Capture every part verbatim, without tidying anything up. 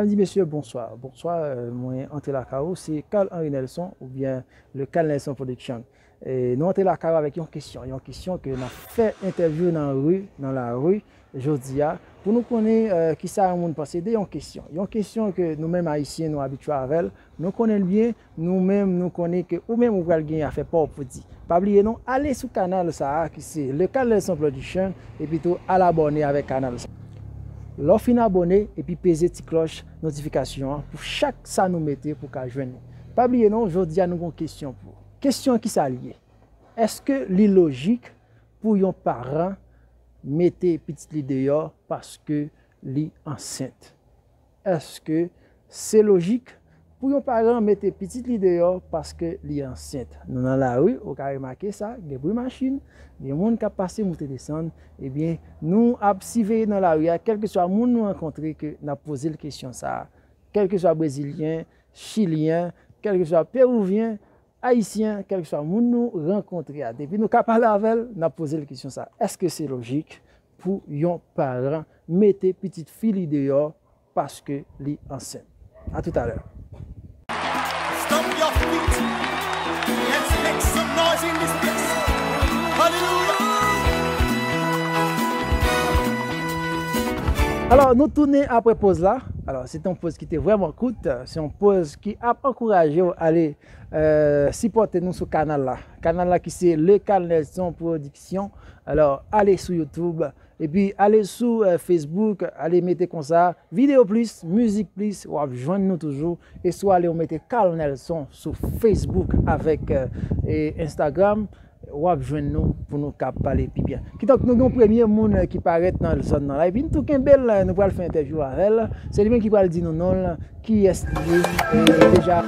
Medam e mesye, bonswa. Bonswa, euh, mwen antre lakay ou, se Carl Henry Nelson oubyen le Carl Nelson Production. E nou antre lakay ou avèk yon kesyon, yon kesyon ke n ap fè entèvyou nan ri, nan lari, jodi a, pou nou konnen, euh, kisa yon moun panse de yon kesyon. Yon kesyon ke nou menm Ayisyen nou abitye avè l, nou konnen l byen, nou menm nou konnen ke ou menm ou pral gen afè pa w pou di. Pa bliye non, ale sou kanal sa a ki se Le Carl Nelson Production, epi tou al abòne avèk kanal sa a. Lè w fin abòne, epi peze ti klòch notifikasyon an pou chak sa nou mete pou w ka jwenn li. Pa bliye non, jodi a nou gen yon kesyon pou ou. Kesyon an kisa l ye? Èske li lojik pou yon paran mete pitit li deyò paske li ansent? Èske se lojik pou yon paran mete pitit li deyò paske li ansent? Nou nan lari, ou ka remake sa, gen bri machin, gen moun k ap pase, moute desann, ebyen, nou ap siveye nan lari a, kèlkeswa moun nou rankontre ke n ap poze l kesyon sa a. Kèlkeswa brezilyen, chilyen, kèlkeswa pewouvyen, ayisyen, kèlkeswa moun nou rankontre a, depi nou ka pale avè l, n ap poze l kesyon sa a. Èske se lojik pou yon paran mete pitit fi li deyò paske li ansent? A toutalè. Stamp your feet. Let's make some noise in this place. Hallelujah. Alò, nou tounen apre poz la. Alò, se te yon poz ki te vrèman kout. Se yon poz ki ap ankouraje w ale, euh, sipòte nou sou kanal la. Kanal la ki se Le Carl Nelson Production. Alò, ale sou YouTube, epi ale sou, euh, Facebook, ale mete konsa, Video Plis, Mizik Plis, w ap jwenn nou toujou. E si w ale w mete Carl Nelson sou Facebook avèk, euh, e Instagram, w ap jwenn nou pou nou ka pale pi byen. Kidonk, nou gen yon premye moun, euh, ki parèt nan zòn nan la. Epi n tou kenbe l, euh, nou pral fè entèvyou avè l. Se li menm ki pral di nou non l, kiyès li ye, e deja.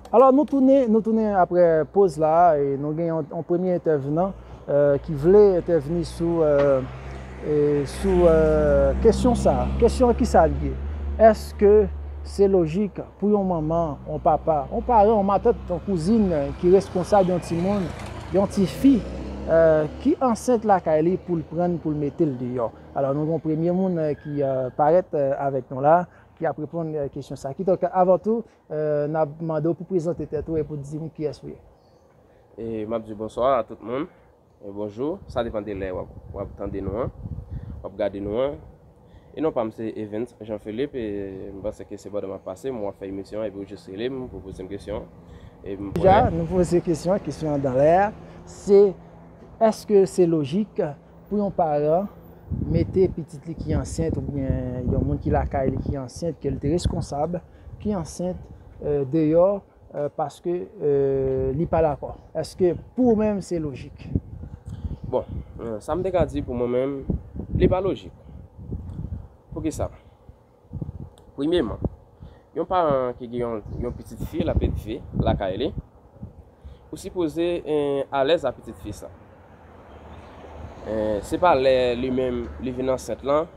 Alò, nou tounen, nou tounen apre poz la, e nou gen yon, yon premye entèvenan, euh, ki vle entèvni sou, euh, e sou, euh, kesyon sa a. Kesyon an, kisa l ye? Èske se lojik pou yon manman, yon papa, yon paran, yon matant, yon kouzin, euh, ki reskonsab yon timoun, yon tifi, euh, ki ansent lakay li pou l pran l, pou l mete l deyò? Alò, nou gen yon premye moun, euh, ki, euh, parèt, euh, avèk nou la, ki ap reponn, euh, kesyon sa a. Kidonk, avan tou, euh, n ap mande w pou prezante tèt ou e pou di nou kiyès ou ye. E m ap di bonswa a tout moun. E bonjou. Sa depann de lè w ap, w ap tande nou an, w ap gade nou an. E non pa m se Evens Jean Philippe, e m panse ke se bò de m ap pase, m w ap fè emisyon, epi w jis rele m pou poze m kesyon. E m Deja, prè. Nou poze kesyon an, kesyon an dan lè a, se, èske se lojik pou yon paran mete pitit li ki ansent oubyen yon moun ki lakay li ki ansent, ke l te reskonsab, ki ansent, euh, deyò, euh, paske, euh, li pa dakò? Èske pou ou menm se lojik? Bon, euh, sa m te ka di pou mwen menm, li pa lojik. Poukisa? Premyeman, yon paran ki gen yon, yon pitit fi l ap elve lakay li, ou sipoze, eh, alèz a pitit fi sa. Eh, se pa lè li menm li vin ansent lan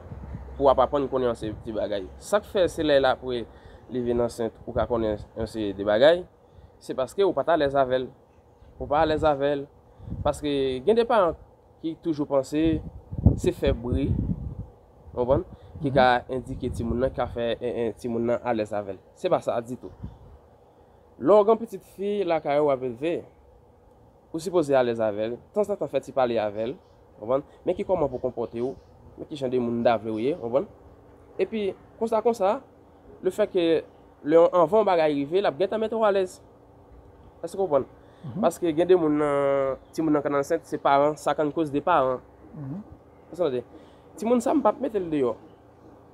pou w ap aprann konnen yon seri de ti bagay. Sa k fè se lè l apre li vin ansent ou ka konnen yon seri de bagay, se paske ou pa t alèz avè l. Ou pa alèz avè l. Paske gen de paran ki toujou panse se fè bri, w konprann, ki ka endike timoun nan, ki ka fè, e, e, timoun nan alèz avè l. Se pa sa ditou. Lè w gen pitit fi lakay ou w ap elve, ou sipoze alèz avè l. Tanzantan fè ti pale avè l, w konprann, men ki kòman pou w konpòte w, men ki jan de moun w ta vle w ye, w konprann. Epi, konsa, konsa, lefètke lè yon, anvan yon bagay rive, l ap gentan mete w alèz. Èske w konprann? Mhm. Paske gen de moun nan, timoun nan konn ansent, se paran, sa konn koz de paran. Mhm. Èske w tande? Timoun sa, m p ap mete l deyò.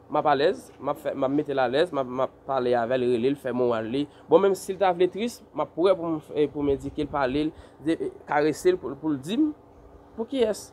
M ap alèz, m ap fè, m ap mete l alèz, m ap, m ap pale avè l, rele l, fè moral li. Bon, menm si l ta vle tris, m ap prè pou m, eh, pou m edike l, pale l, de, eh, karese l pou, pou l di m pou kiyès.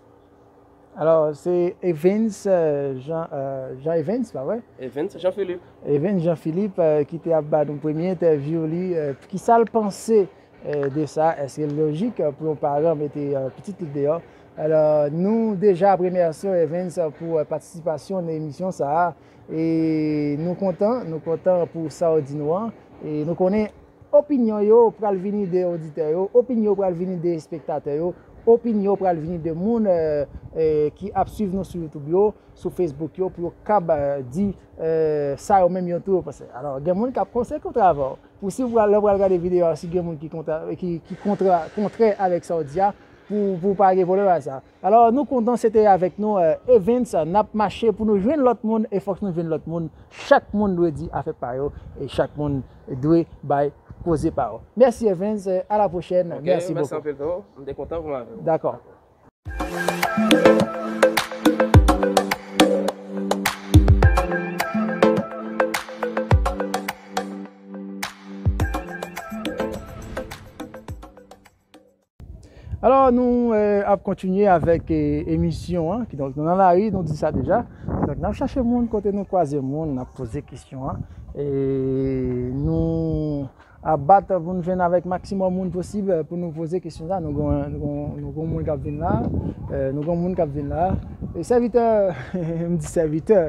Alò, se Evens, euh, Jean, euh, Jean Evens, pa vre? Evens Jean Philippe. Evens Jean Philippe, euh, ki te ap ba nou premye entèvyou li, euh, kisa l panse, euh, de sa? Èske l lojik, euh, pou yon paran mete, euh, pitit li deyò? Alò, nou deja ap remèsye w, Evens, pou, euh, patisipasyon nan emisyon sa a. E nou kontan, nou kontan pou sa w di nou an. E nou konnen Opinyon yo pral vini de oditè yo, opinyon yo pral vini de espektatè yo, opinyon yo pral vini de moun, eh, eh, ki ap swiv nou sou YouTube yo, sou Facebook yo, pou yo kab, eh, di, eh, sa yo menm yo tou yo panse. Alò, gen moun k ap konseye kontrè avè w. Pou si w pral, lè w pral gade videyo a, si gen moun ki kontra, ki, ki kontra, kontrè avèk sa w di a, pou, pou w pa gen pwoblèm ak sa. Alò, nou kontan se te avèk nou, eh, Evens, n ap mache pou nou jwenn lòt moun, e fòk nou jwenn lòt moun. Chak moun dwe di afè pa yo, e chak moun dwe bay koze pa yo. Mèsi Evens, eh, à la prochaine. Ok, mèsi mèsi bokou. Anpil tou. M te kontan pou m avè w. Dakò. Alò, nou, eh, ap kontinye avèk, eh, emisyon an. Kidonk, nou nan lari, nou di sa deja. Kidonk, n ap chache moun, kote nou kwaze moun, n ap poze kesyon an. E nou ap bat pou nou jwenn avèk maksimòm moun posib, eh, pou nou poze kesyon sa. Nou gon, nou gon, nou gon moun k ap vin la. Eh, nou gon moun k ap vin la. E sèvitè, m di sèvitè,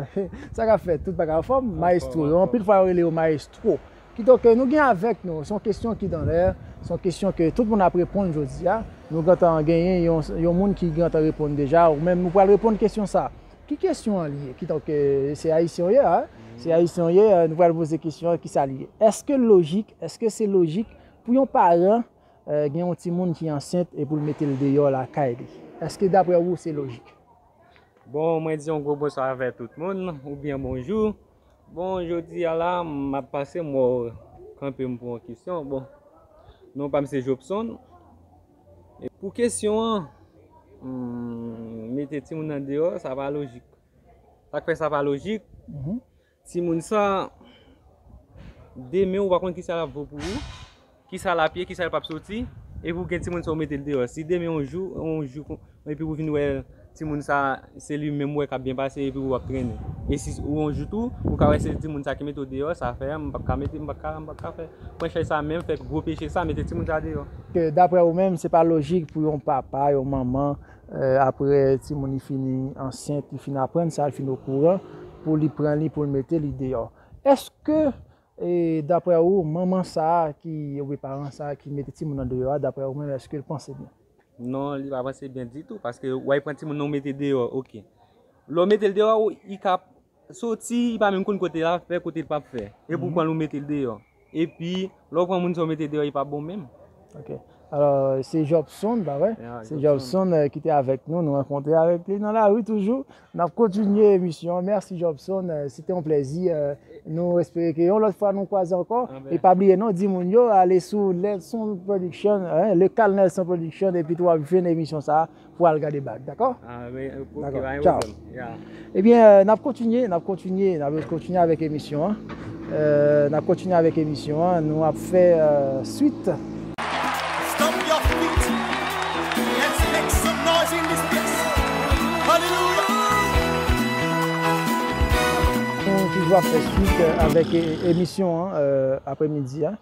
sa k ap fèt, tout bagay anfòm, maestro. Anpil fwa, yo rele yo maestro. Kidonk, nou gen avèk nou, se yon kesyon ki dan lè, se yon kesyon ke tout moun ap reponn jodi a. Nou gentan genyen yon, yon moun ki gentan reponn deja, ou menm nou pral reponn kesyon sa. Ki kesyon an li ye? Kidonk, se Ayisyen w ye, a? Se Ayisyen w ye, nou pral poze kesyon an, ki sa li ye? Èske lojik, èske se lojik pou yon paran, eh, gen yon timoun ki ansent e pou l mete l deyò lakay li? Èske daprè ou se lojik? Bon, mwen di yon gwo bonswa avè tout moun, oubyen bonjou. Bon, jodi a la, m ap pase, m wè w kanpe m pou yon kesyon. Bon, non pa m se Jobson. E pou kesyon an, hmm, mete timoun nan deyò, sa pa lojik. Sa k fè sa pa lojik, mhm, timoun sa, demen ou pa konn kisa l ap vo pou ou. Kisa l ap ye, kisa l p ap soti, epi w gen timoun sa w mete l deyò. Si demen yon jou, yon jou kon, epi w vin wè timoun sa, se li menm w wè k ap byen pase, epi w ap trennen. E si ou yon jou tou, ou ka wè se timoun sa ki mete w deyò, sa fè m p ap ka mete, m p ap ka, m p ap ka fè pran chaj sa menm, fè gwo peche sa, mete timoun sa deyò. Ke daprè ou menm, se pa lojik pou yon papa, yon manman, eh, apre timoun li fini ansent, li fin aprann sa, li fin okouran, pou li pran li, pou l mete li deyò. Èske E daprè ou, manman sa a ki, oubyen paran sa a ki mete timoun nan deyò a, daprè ou menm, èske l panse byen? Non, li pa panse byen ditou, paske w al pran timoun nan w mete deyò, oke. Lè w mete l deyò, ou, li ka soti, li pa menm konn kote l ap fè, kote l p ap fè. E pou pran l ou mete l deyò. Epi, lè w pran moun sa w mete deyò, li pa bon menm. Ok. Alò, se Jobson, pa vre? Se Jobson, eh, ki te avèk nou, nou rankontre avèk li nan lari toujou. N ap kontinye emisyon an. Mèsi Jobson, eh, se te yon plèzi. Eh, nou espere ke yon lòt fwa nou kwaze ankò. E pa bliye non, di moun yo, ale sou Nelson Production, eh, Lekal Nelson Production, epi tou w ap jwenn emisyon sa a pou al gade bag, dakò? Dakò, tchaw. Ebyen, eh, n ap kontinye, n ap kontinye, n ap kontinye avèk emisyon an. Eh, n ap kontinye avèk emisyon an, nou ap fè, eh, swit. Stomp your feet. Let's make some noise in this place. Hallelujah. Nou toujou ap fè swit, eh, avèk, eh, emisyon an, eh, aprèmidi a.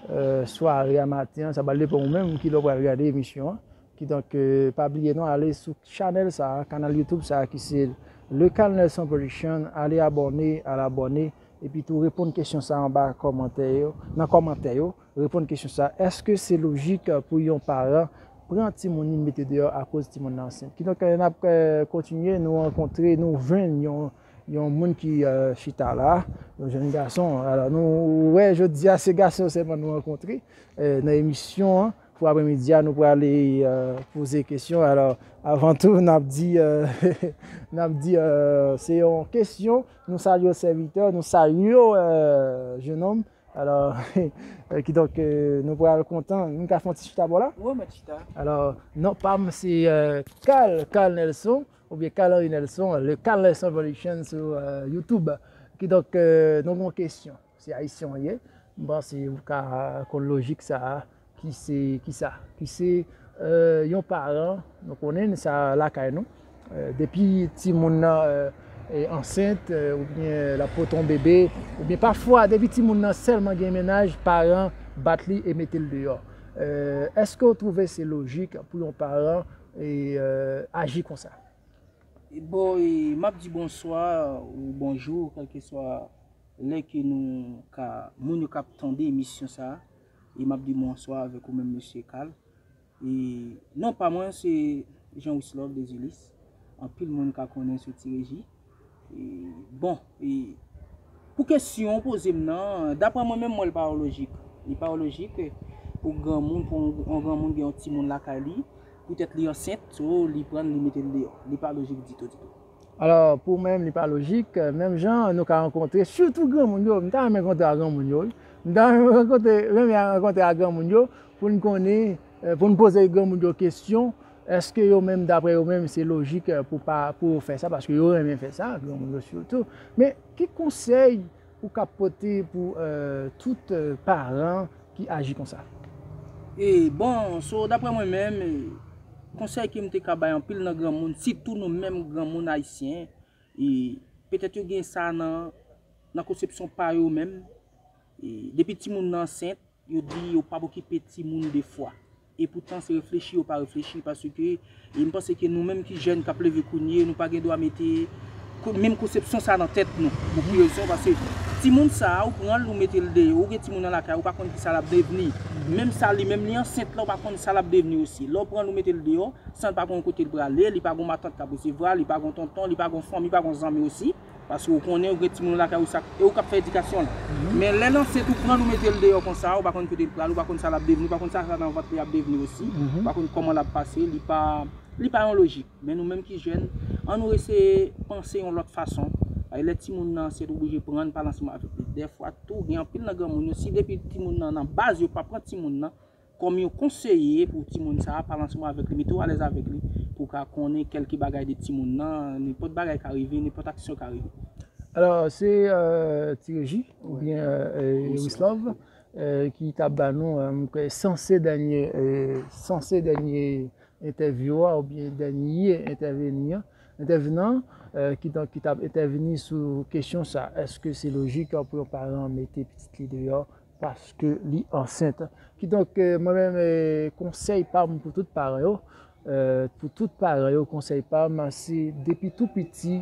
Eh, sware a, maten an, sa pral depann ou menm ki lè w pral gade emisyon an. Kidonk, eh, pa bliye non, ale sou chanèl sa a, kanal YouTube sa a ki se Lekal Nelson Production, ale abòne, al abòne, epi tou reponn kesyon sa a anba kòmantè yo, nan kòmantè yo, reponn kesyon sa a, èske se lojik pou yon paran pran timoun li mete deyò akoz timoun nan ansent? Kidonk, eh, n ap, eh, kontinye, nou rankontre, nou jwenn yon, yon moun ki, eh, chita la, yon jèn gason. Alò, nou wè jodi a se gason sèlman nou rankontre, eh, nan emisyon an. Pou aprèmidi a, nou prale, eh, poze kesyon. Alò, avan tou, n ap di, eh, n ap di, eh, se yon kesyon. Nou salye w, sèvitè, nou salye w, eh, jenòm. Alò, eh, kidonk, eh, nou pral kontan. Nou ka fè yon ti chita bò la? Wi, mèt chita. Alò, non pa m se, eh, Carl, Carl Nelson, oubyen Carl Henry Nelson, Lekal Nelson Production sou, eh, YouTube. Kidonk, eh, nou gen yon kesyon. Se Ayisyen w ye, m panse ou ka konn lojik sa a, ki se, ki sa, ki se, eh, yon paran, nou konnen sa lakay nou, eh, depi timoun nan, eh, eh, ansent, eh, oubyen l ap pote yon bebe, oubyen pafwa, depi timoun nan sèlman gen mennaj, paran bat li e mete l deyò. Eh, èske w twouve se lojik pou yon paran, eh, aji konsa? E bon, e m ap di bonswa ou bonjou, kèlkeswa lè ke nou ka, moun yo k ap tande emisyon sa a. E m ap di bonswa avèk ou menm, mesye Carl. E non pa mwen, se Jean Wislove Desilis. Anpil moun ka konnen sou Ti Reji. E, bon, e, pou kesyon w poze m nan, daprè mwen menm, mwen, li pa yon lojik. Li pa yon lojik, e, pou granmoun, pou yon, yon granmoun gen yon timoun lakay li, poutèt li ansent, so, li pran l, li mete l deyò. Li pa lojik ditou, ditou. Alò, pou mwen menm, li pa lojik, e, menm jan nou ka rankontre, sitou granmoun yo, m ta renmen rankontre ak granmoun yo, wi. M ta renmen rankontre, renmen rankontre ak granmoun yo, pou n konnen, e, pou n poze granmoun yo kesyon, èske yo menm, daprè yo menm, se lojik, e, pou pa, pou yo fè sa, paske yo renmen fè sa, granmoun yo sitou. Men, ki konsèy ou ka pote pou, e, tout, e, paran ki aji konsa? E, bon, so, daprè mwen menm, e, konsèy ke m te ka bay anpil nan granmoun, sitou nou menm granmoun ayisyen, e, petèt yo gen sa nan, nan konsepsyon pa yo menm, e, depi timoun nan ansent, yo di yo p ap okipe timoun de fwa. E poutan, se reflechi yo pa reflechi, paske, e m panse ke nou menm ki jèn k ap leve kounye, nou pa gen dwa mete ko-, menm konsepsyon sa nan tèt nou. Pou ki rezon? Paske timoun sa a, ou pran l, ou mete l deyò, ou gen timoun nan lakay, ou pa konn ki sa l ap devni. Menm sa, li menm, li ansent la, ou pa konn sa l ap devni osi. Lè w pran l, ou mete l deyò, san l pa konn kote l prale, li pa gon matant k ap resevwa, li pa gon tonton, li pa gon fanmi, li pa gon zanmi osi. Paske ou konnen, ou gen timoun lakay ou sa, e ou k ap fè edikasyon l. Men lè l ansent, ou pran l, ou mete l deyò konsa, ou pa konn kote l prale, ou pa konn sa l ap devni, ou pa konn sa sa nan vant li ap devni osi, ou pa konn kòman l ap pase, li pa, li pa yon lojik. Men nou menm ki jèn, ann nou eseye panse yon lòt fason. Lè timoun nan ansent, ou oblije pran l, pale ansanm avèk li. Dèfwa tou, gen anpil nan granmoun yo, si depi timoun nan nan baz, yo pa pran timoun nan kòm yon konseye pou timoun sa a, pale ansanm avèk li, mete w alèz avèk li, pou w ka konnen kèlke bagay de timoun nan, nenpòt bagay ka rive, nenpòt aksyon ka rive. Alò, se, e, Ti Reji, oubyen, e, e, Wislove, e, ki t ap ba nou, e, m kwè, sanse dènye, e, sanse dènye entèvyou a, oubyen dènye entèveni an, entèvenan, e, ki t, ki t ap entèveni sou kesyon sa, èske se lojik pou yon paran mete pitit li deyò paske li ansent? Kidonk, e, mwen menm, e, konsèy pa m pou tout paran yo, e, pou tout paran yo, konsèy pa m, se depi tou piti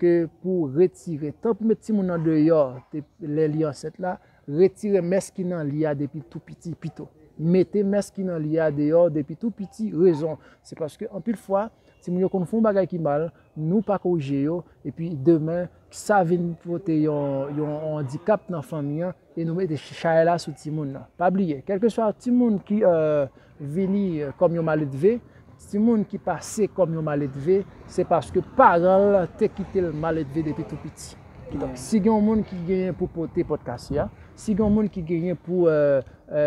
ke pou retire, tan pou met timoun nan deyò, te, lè li ansent la, retire mès ki nan li a depi tou piti pito. Mete mès ki nan li a deyò depi tou piti. Rezon, se paske anpil fwa, timoun yo konn fè yon bagay ki mal, nou pa korije yo, epi demen, sa vin pote yon, yon, yon andikap nan fanmi an, e nou mete chay la sou timoun nan. Pa bliye, kèlkeswa timoun ki, e, vini, e, kòm yon maledve, timoun ki pase kòm yon maledve, se paske paran l te kite l maledve depi tou piti. Kidonk, si gen yon moun ki genyen pou pote pòt kase a, si gen yon moun ki genyen pou, e, e,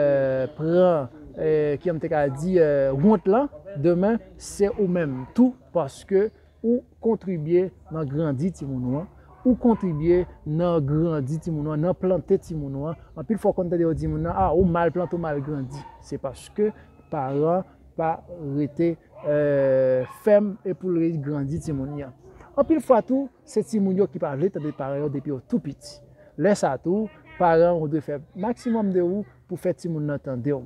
pran, e, ki m te ka di, e, wont lan, demen, se ou menm tou, paske ou kontribye nan grandi timoun ou an, ou kontribye nan grandi timoun ou an, nan plante timoun ou an. Anpil fwa, w konn tande yo di moun nan, a, ou mal plante, ou mal grandi. Se paske paran pa rete, e, fèm e pou l grandi timoun li an. Anpil fwa tou, se timoun yo ki pa vle tande paran yo depi yo tou piti. Lè sa tou, paran ou dwe fè maksimòm de ou pou fè timoun nan tande w.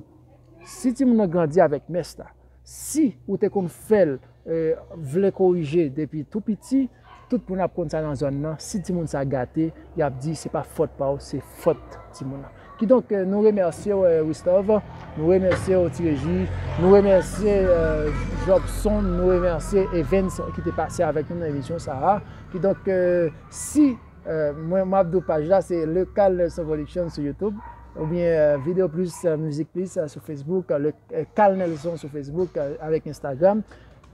Si timoun nan grandi avèk mès la, si ou te konn fè l, e, vle korije depi tou piti, tout moun ap konn sa nan zòn nan, si timoun sa gate, y ap di se pa fòt pa w, se fòt timoun nan. Kidonk, e, nou remèsye w, e, Wislove, nou remèsye w, Ti Reji, nou remèsye, e, Jobson, nou remèsye Evans ki te pase avèk nou nan emisyon sa a. Kidonk, e, si, e, mwen, m ap di w paj la, se Le Cal Nelson Production sou YouTube, oubyen, e, Video Plus, e, Musique Plus, e, sou Facebook, e, Le, e, Cal Nelson sou Facebook, e, avèk Instagram.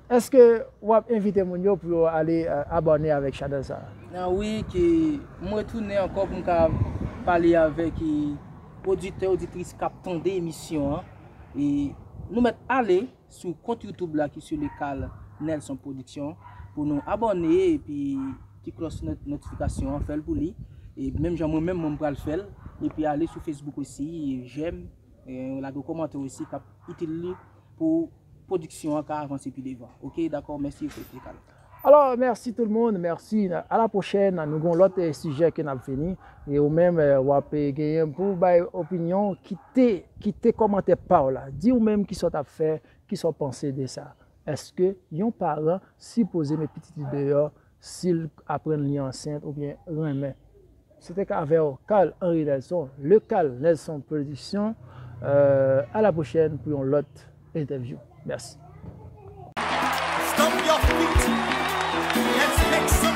Èske w ap envite moun yo pou yo ale, e, abòne avèk chanèl sa a? A wi, ke m retounen ankò pou m ka pale avèk, e, oditè, oditris k ap tande emisyon an. E nou mèt ale sou kont YouTube la ki se Le Cal Nelson Production pou nou abòne epi ti klòch not-, notifikasyon an, fè l pou li. E menm jan mwen menm, mwen m pral fè l. Epi ale sou Facebook osi, jèm, e lage kòmantè osi k ap itil li pou pwodiksyon an ka avanse pi devan. Oke, dakò, mèsi, frè Cal. Alò, mèsi tout moun, mèsi. A la pwochèn, nou gon lòt, e, sijè ke n ap vini. E ou menm, e, w ap, e, genyen pou w bay opinyon, kite, kite kòmantè pa w la. Di ou menm kisa w t ap fè, kisa w panse de sa. Èske yon paran sipoze met pitit li deyò si l aprann li ansent oubyen renmen? Se te ka avè w, Carl Henry Nelson, Le Cal Nelson Production. Euh, à la prochaine pour yon lòt entèvyou. Mèsi. Stomp your feet. Let's make some